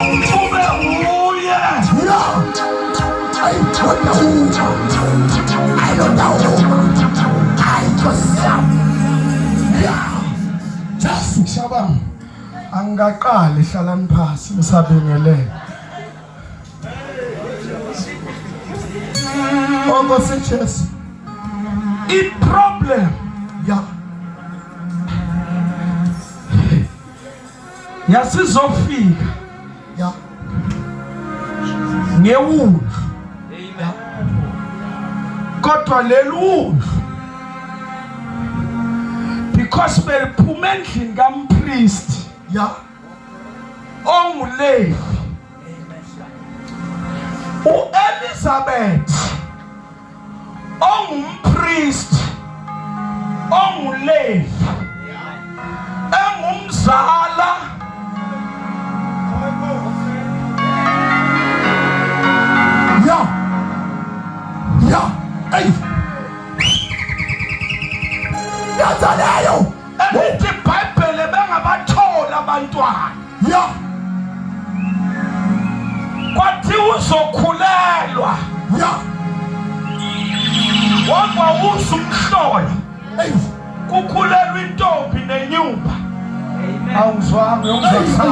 Ube nguye. Ya. Ayi kodwa uma. Ayi kodwa uma. Ayi Nkosi yami. Ya. Jesu. Shabang. Angikaqali hlalani phasi ngisabingelele. Oh Nkosi Jesu. I problem Ya. Yasizofika. Ya. Ngewundlu. Kodwa leli wundlu because beliphuma endlini kampriest Ya. onguLevi uElizabeth ongumpriest onguLevi engumzala Ya. Ya. Ey. Yenza leyo. Elithi iBhayibheli bengabathola abantwana. Ya. Kwathiwa uzokhulelwa. Ya. Wakwawusa umhlolo. Ey. Kukhulelwa intombi nenyumba. Awuzwanga uyongizwa.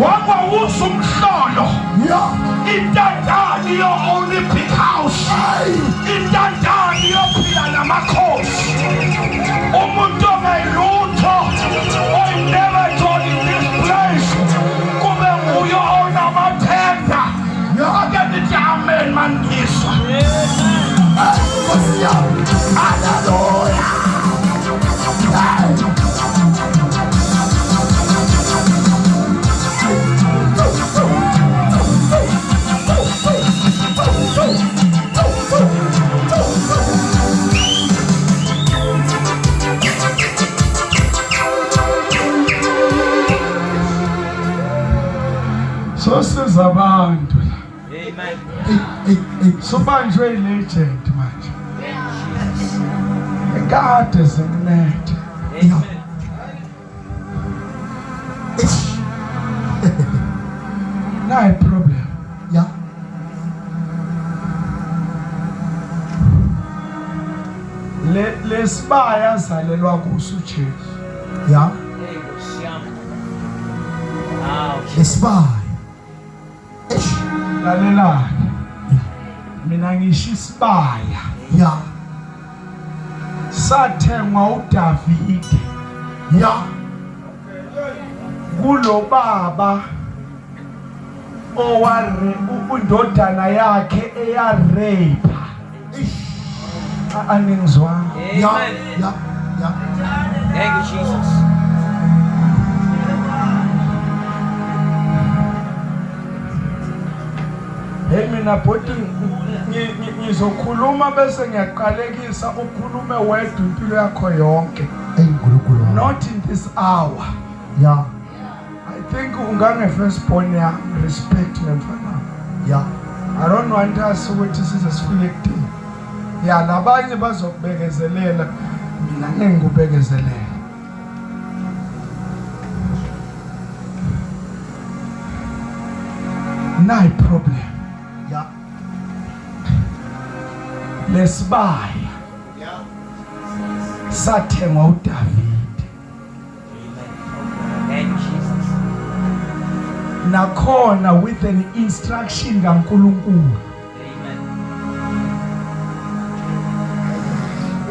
Wakwawusa umhlolo. Ya. Intandane yo only big house. Intandane yophila namakhosi. Umuntu ongayilutho oyinever join in this place. Kube nguye onamathenda. Ake nithi amen mangiswa. Nkosi yami. Hallelujah. Hey. So siza abantu la. Amen. Hey, hey, hey. Subanjwe ilegend manje. Kade zikunethe. Amen. Eish. Nayi problem. Ya. Le lesibaya azalelwa kuso uJesu. Ya. Hey, Nkosi yami. Wow. Lesibaya. Eish. Lalelani. Mina ngisho isibaya Ya. sathengwa uDavide Ya. kulobaba oware indodana yakhe eyarape. Eish. Aningizwanga. Ya. Amen. Ya. Ya. Thank you, Jesus. Hey mina bhuti ngizokhuluma bese ngiyaqalekisa ukhulume wedwa impilo yakho yonke. Ey Nkulunkulu wami. Not in this hour. Ya. I think ungange first born yami respect nemfana. Ya. I don't want us ukuthi size sifike ekudeni. Ya labanye bazokubekezelela mina ngeke ngikubekezelele. Nayi problem. Ya. Lesibaya sathengwa uDavide. Thank you, Jesus. Nakhona with an instruction kaNkuluNkulu. Amen.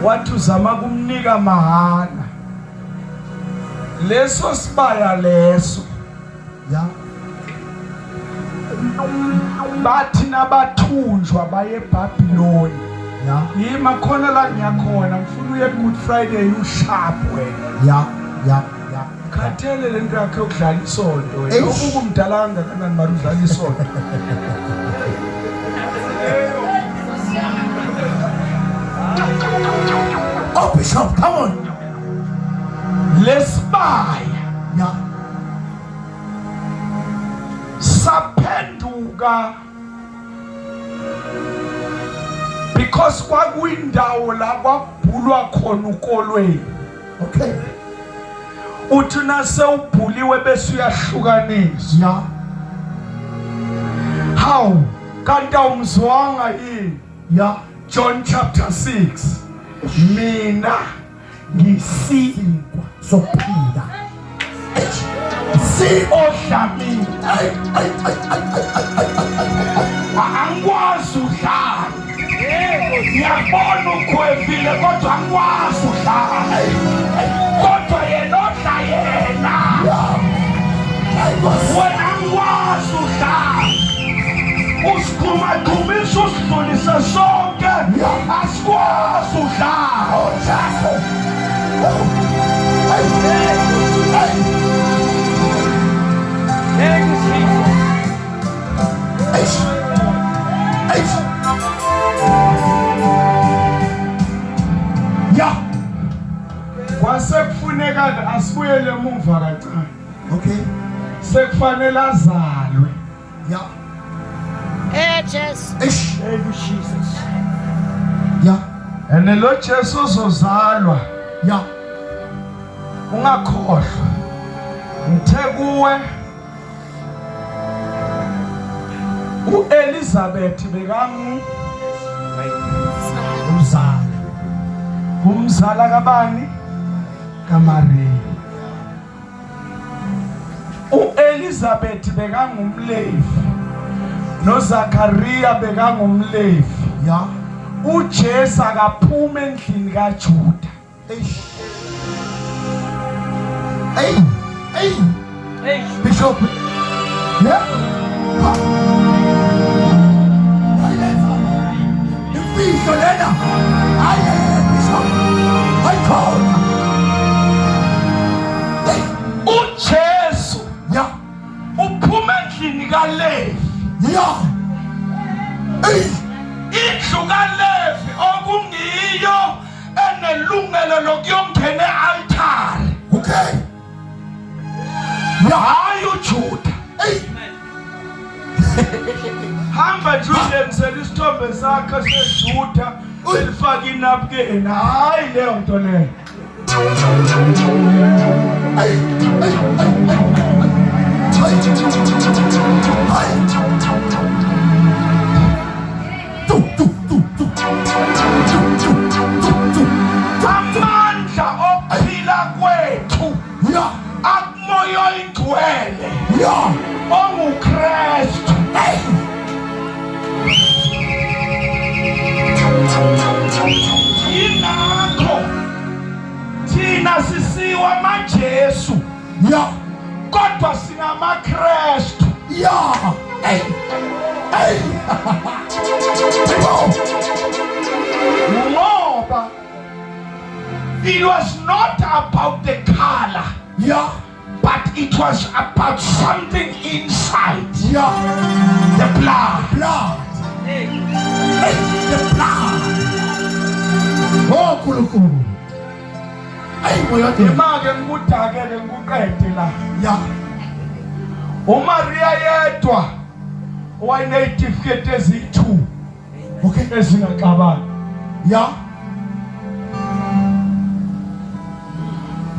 Wathi uzama kumnika mahala. Leso sibaya leso Ya. Bathi nabathunjwa baye eBhabhiloni. Ya. Yima khona la ngiyakhona ngifuna uye Good Friday usharp wena. Ya. Ya. Ya. Khathele lento yakhe yokudlala isonto wena. Eish. Ukumdala kangakanani mara udlala isonto. Oh Bishop, come on. Lesibaya Ya. Saphenduka because kwakuyindawo la kwakubhulwa khona ukolweni. Okay. Uthi nase ubhuliwe bese uyahlukaniswa. Ya. Hawu, kanti awumzwanga yini? Ya. John chapter 6. Mina ngisinkwa sokuphila. Si odla mina. Ay ay ay ay ay ay ay ay. Angikwazi udlala. Ngiyabona ukhwevile kodwa angikwazi udlala. Kodwa yena odla yena. Wena angikwazi udlala. Usigxumagxumisa usidlulise sonke. Asikwazi udlala. Jesu. Ay ay. Thank you, Jesus. Eish. Eish. Ya. Kwase kufuneka asibuyele emuva kancane. Okay. Sekufanele azalwe. Ya. Eh Jesu. Eish. Thank you, Jesus. Ya. Ene lo Jesu ozozalwa Ya. ungakhohlwa. Ngithe kuwe uElizabeth bekangu Umzala. umzala kabani kaMaria. uElizabeth bekangumLevi noZakaria bekangumLevi. Ya. uJesu akaphuma endlini kaJuda. Eish. Hey. Hey. Hey, Bishop. Yeah. Ha. Ayiletha. Imfihlo lena. Hayi Bishop. Ayikhona. Hey. uJesu Ya. uphuma endlini kaLevi. Ya. Hey. Indlu kaLevi okungiyo enelungelo lokuyongena e-altare. Okay. Ya. Hayi uJuda. Hey. Hamba nje uyenzele isithombe sakho seJuda selifaka inapkin. Hayi leyo nto leyo. Hey. Hey. Hey. Hey. Hey. Tu tu tu tu. Tu tu tu tu. Amandla okuphila kwethu Ya. akumoya oyingcwele Ya. onguKristu. Hey. Yingakho thina sisiwa maJesu Ya. kodwa singamaKristu. Ya. Hey. Hey. Yebo. Ngoba it was not about the color Ya. but it was about something inside Ya. the blood. Blood. hey. Hey, the blood. Oh, Nkulunkulu. Hey, moya ongcwele. Ima-ke ngikudakele ngikuqede la. Ya. uMaria yedwa wayeneyitifiketi eziyi-2 Okay. ezingaxabani. Ya.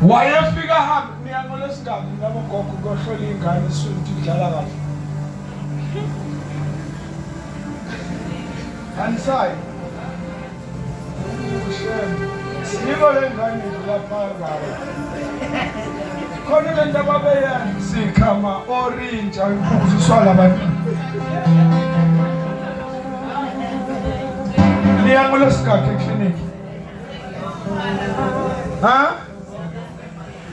Wayefika hambe niya ngolwesingaki nabogogo kuyohlola iy'ngane esiswini ukuthi idlala kahle. Anisayi. Yiko le ngane idlula phakathi. Khona le nto ababeyenza sikha ama-orange ayikuziswa labantu. Niya ngolwesingaki eklinikhi? Ha?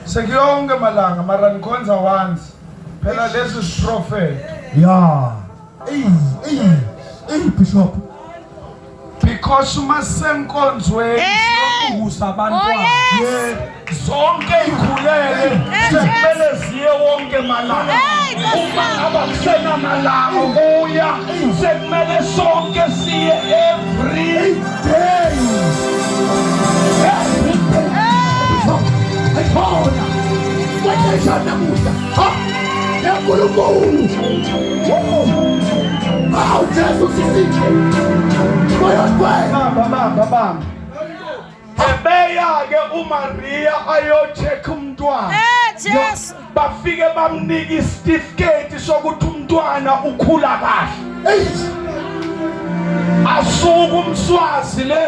Sekuyonke malanga mara nikhonza once. Phela lesi siprofet. Ya. Hey, hey. Hey, Bishop. Because uma senkonzweni Hey! siyobuza abantwana. Oh, yes. Zonke ikhulele sekumele ziye wonke malanga. Hey, Nkosi Uma yami. ngaba kusenamalanga okuya sekumele sonke siye every Day. Every day. Bishop. Ayikhona. Kwexesha namuhla. Ha. yaNkulunkulu. Hawu Jesu sisithe. Moya ongcwele. Bamba bamba bamba. Ebeya ke uMaria ayocheck umntwana. Eh Jesu. Bafike bamnika isitifiketi sokuthi umntwana ukhula kahle. Asuka umswazi le.